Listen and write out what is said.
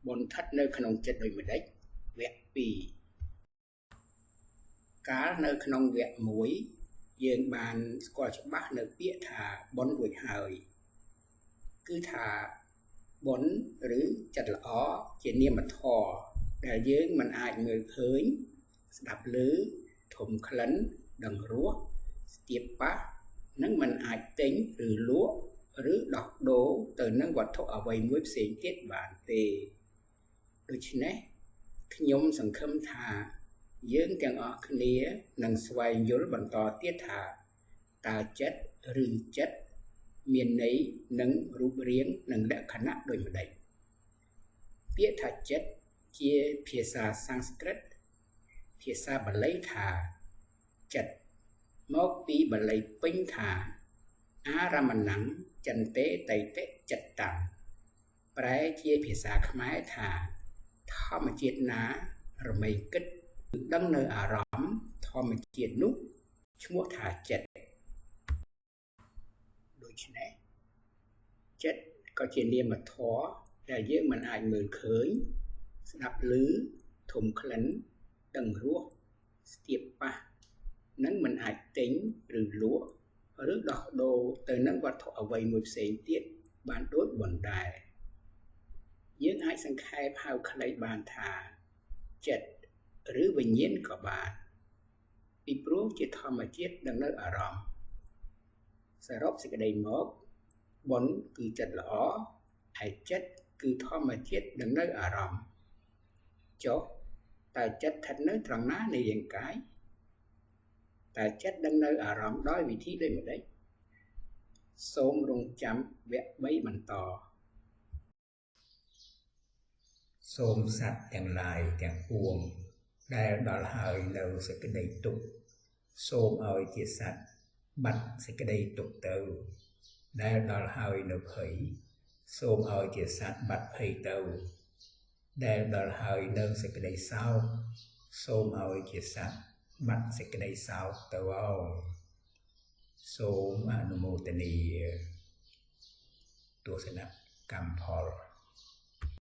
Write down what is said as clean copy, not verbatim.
បុណ្យស្ថិតនៅក្នុងចិត្តដូចម្ដេចវគ្គ2កាលនៅក្នុងវគ្គ1យើងបានស្គាល់ច្បាស់នៅពាក្យថាបុណ្យរួចហើយគឺថាបុណ្យឬចិត្តល្អជានាមធម៌ដែលយើងមិនអាចមើលឃើញស្ដាប់ឮធំក្លិនដឹងរសស្ទាបប៉ះនិងមិនអាចទិញឬលក់ឬដោះដូរទៅនឹងវត្ថុអ្វីមួយផ្សេងទៀតបានទេដូច្នេះខ្ញុំសង្ឃឹមថាយើងទាំងអស់គ្នានឹងស្វែងយល់បន្តទៀតថាតើចិត្តឬចិត្តមានន័យនិងរូបរាងនិងលក្ខណៈដូចម្ដេចពាក្យថាចិត្តជាភាសាសំស្ក្រឹតភាសាបាលីថាចិត្តមកពីបាលីពេញថាអារមណੰចន្ទេតៃតិចិត្តតាំងប្រែជាភាសាខ្មែរថាធម្មជាតិណារមែងគិតដឹងនៅអារម្មណ៍ធម្មជាតិនោះឈ្មោះថាចិត្តដូច្នេះចិត្តក៏ជានាមធម៌ដែលយើងមិនអាចមើលឃើញស្ដាប់ឮធំក្លិនដឹងរសស្ទាបប៉ះនិងមិនអាចទិញឬលក់ឬដោះដូរទៅនឹងវត្ថុអ្វីមួយផ្សេងទៀតបានដូចបុណ្យដែរយើងអាចសង្ខេបហៅខ្លីបានថាចិត្តឬវិញ្ញាណក៏បានពីព្រោះជាធម្មជាតិដឹងនៅអារម្មណ៍សរុបសេចក្តីមកបុណ្យគឺចិត្តល្អហើយចិត្តគឺធម្មជាតិដឹងនៅអារម្មណ៍ចុះតើចិត្តស្ថិតនៅត្រង់ណានៃរាងកាយតើចិត្តដឹងនៅអារម្មណ៍ដោយវិធីដូចម្ដេចសូមរងចាំវគ្គ3បន្តសូមសត្វទាំងឡាយទាំងពួងដែលដល់ហើយនៅសេចក្តីទុក្ខសូមឲ្យជាសត្វបាត់សេចក្តីទុក្ខទៅដែលដល់ហើយនៅភ័យសូមឲ្យជាសត្វបាត់ភ័យទៅដែលដល់ហើយនៅសេចក្តីសោកសូមឲ្យជាសត្វបាត់សេចក្តីសោកទៅអោយសូមអនុមោទនាទស្សនកម្មផល